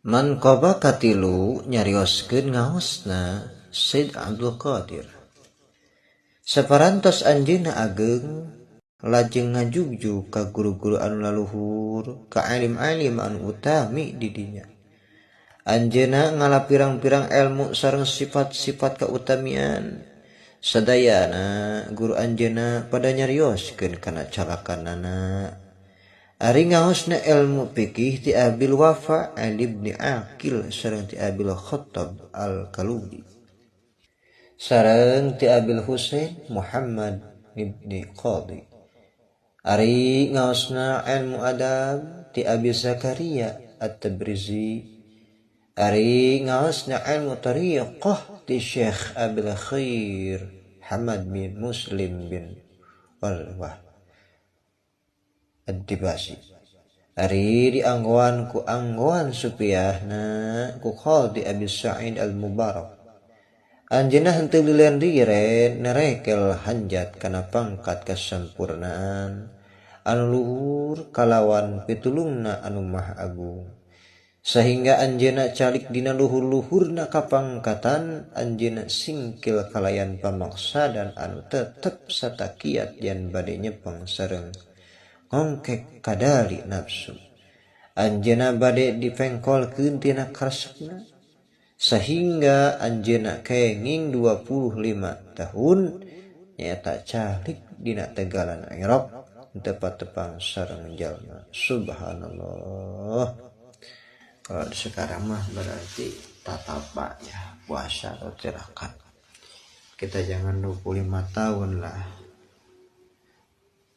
Manqabah katilu nyarioskeun ngaosna Said Abdul Qadir. Saparantos anjeunna ageng lajeng ngajugjug ka guru-guru anu laluhur, ka alim-alim anu utami di dinya. Anjeunna ngala pirang-pirang elmu sareng sifat-sifat kautamian. Sadayana guru anjeunna pada nyarioskeun kana calakanana. Ari ngaosna ilmu fikih ti Abil Wafa Ali bin Aqil sareng ti Abil Khattab Al-Kalubi sareng ti Abil Husain Muhammad ibni Qadi. Ari ngaosna ilmu adab ti Abi Zakaria At-Tabrizi. Ari ngaosna ilmu tariqah ti Syekh Abil Khair Hamad bin Muslim bin Warwah Ad-Dibasi. Ari dianggoan ku anggoan supiahna ku Qadi Abi Sa'id Al-Mubarak. Anjeunna henteu liren-liren nerekel hanjat kana pangkat kasempurnaan anu luhur kalawan pitulungna anu maha agung. Sahingga anjeunna calik dina luhur-luhurna kapangkatan, anjeunna singkil kalayan pamaksadan anu tetep satakiat yen bade nyepeng sareng ngongkek kadali nafsu. Anjeunna bade dipengkolkeun tina karesepna sahingga anjeunna kenging 25 tahun nyaeta calik dina tegalan Irak teu patepang sareng jalma. Subhanallah. Kalau sekarang mah berarti tatapa ya, puasa atau tirakat. Kita jangan 25 tahun lah.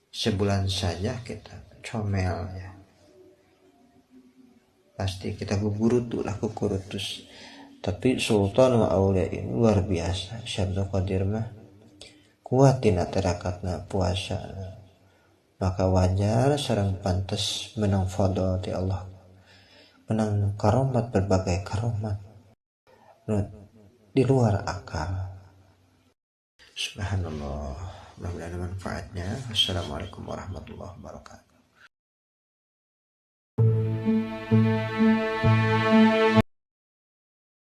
Sebulan saja kita comel ya. Pasti kita gugurutu lah, kukurutus. Tapi Sultan wa Aulia ini luar biasa. Syekh Abdul Qadir mah kuat tina tirakatna puasa. Maka wajar sareng pantes menang fadl ti Allah. Menang karomat, berbagai karomat di luar akal. Subhanallah. Mudah-mudahan ada manfaatnya. Assalamualaikum warahmatullahi wabarakatuh.